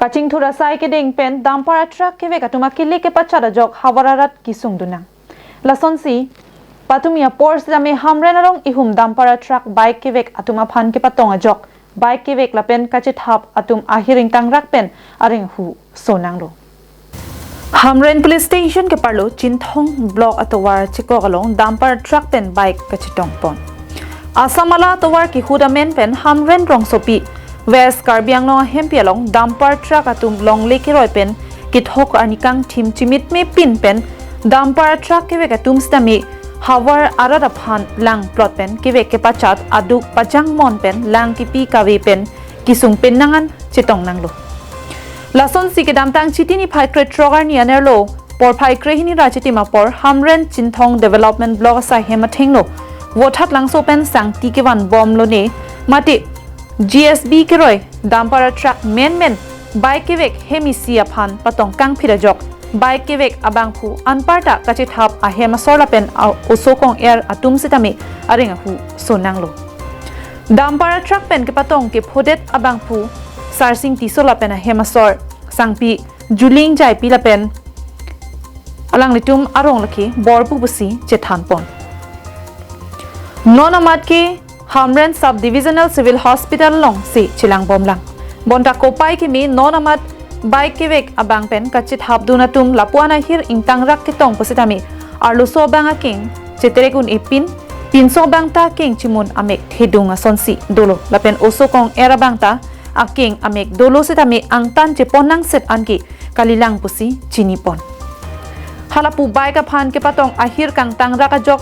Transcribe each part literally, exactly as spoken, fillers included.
Kachingthur asai kedeng pen dumper a truck kevek atum akili kepachat ajok havar arat kesung dunnang. Lasonsi patumi apor sitame Hamren arong ihum dumper a truck bike kevek atum aphan kepatong ajok bike kevek lapen kachethap atum ahir ingtangrak pen areng ahu sonanglo. Hamren Police Station keparlo Chinthong Block atovar chekok along dumper truck pen bike kachetongpon. Assam ala atovar kehut amen pen Hamren rongsopi West Karbi Anglong ahempi along dumper truck atum longle keroi pen kethok arni kangthim chimitme pin pen dumper truck kevek atum sitame havar arat aphan langplot pen kevek kepachat aduk pajangmon pen lang kipi kave pen kesung pinnang an chetongnanglo. Lasonsi kedamtang Chiti niphai krethrok arni anerlo porphai krehini ra chitim apor Hamren Chinthong Development Block asai hem athengno Vothatlangso pen sangti kevanbomlone mate G S B keroi dumper a truck menmen bike kevek hem isi aphan patong kangphit ajok bike kevek abangphu anparta kachethap ahem asor lapen a-, oso kong-er atum sitame areng ahu sonanglo. Dumper a truck pen kepatong kephodet abangphu Sarsing Tisso lapen ahem asor sangpi Juling Jaipi lapen alanglitum arong lake bor pu pusi chethanpon. Non amat ke Hamren Sub Divisional Civil Hospital alongsi chelangbomlang. Bonta kopai keme non amat bike kevek abang pen kachethapdun atum lapuan ahir ingtangrak ketong pusitame arloso abang akeng cheterek un-e pin, pinso abang ta keng chimun amek thedung asonsi dolo lapen oso kong-er abang ta akeng amek dolo sitame angtan cheponnangset anke kalilang pusi chinipon. Halapu bike aphan kepatong ahir kangtangrak ajok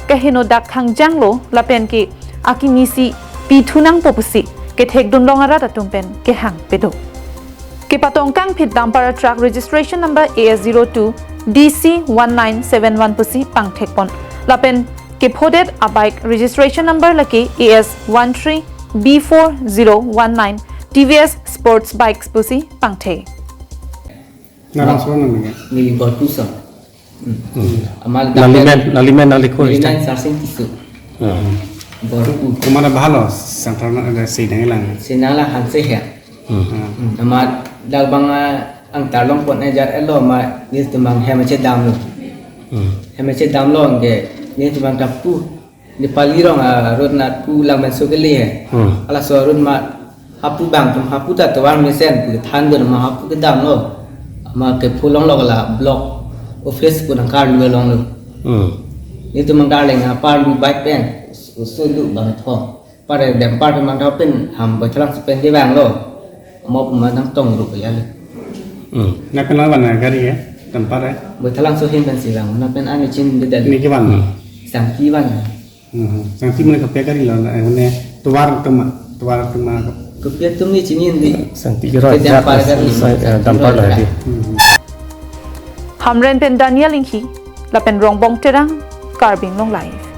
kaheno dak hangjanglo lapen ke akimi si pithunangpo pusi kethekdunlong arat atum pen kehang pedo. Kepatong kangphit dumper a truck registration number A S zero two D C one nine seven one pusi pangthekpon. Lapen kephodet a bike registration number lake A S one three B four zero one nine T V S sports bikes pusi pangthek. Narang sono nang. Neli Borphu song. Hmm. Amal nalimen, nalimen, nalikho nalimen ichang. Sarsing Tisso. Hmm. Borphu. Kumana bahalo, sangtar na ada sidang lang. Sinang la hanse ya. Hmm. Hmm. Amat dak bang, ah, angtar longpon ejar elo ma nelitum abang hem chedamlo. Hmm. Hem chedamlo anke nelitum abang ta pu. Nepali rong, ah, road nat pu lang men so kele he. Hmm. Halaso road ma hapu abang atum hapu ta tovar mesen pu thandun ma hapu kedamlo. Ma kephu longlok la block office pu nangkarlu longlo. Hmm. Nelitum abang karleng aparlu bike pen. Oso lu abang tho. Pare dumper pen abang tho pen ham Baithalangso pen kevanglo. Mo pu ma nangtongrup ya le. Hmm. Na pen lang van gari ya, dumper ya. Baithalangso hem pensi vang. Na pen ani chin de dali. Neli kevan. Hmm. Sangti van. Hmm. Sangti mane kopi a gari lo, eh, mane tovar atum ma, tovar atum ma. Kopi atum neli chini di. Sangti keroi, ke dumper ya, gari. Sa-, eh, dumper la di. Hmm. Hamren pen Daniel Inghi, lapen Rongbong Terang, Karbi Anglong Live.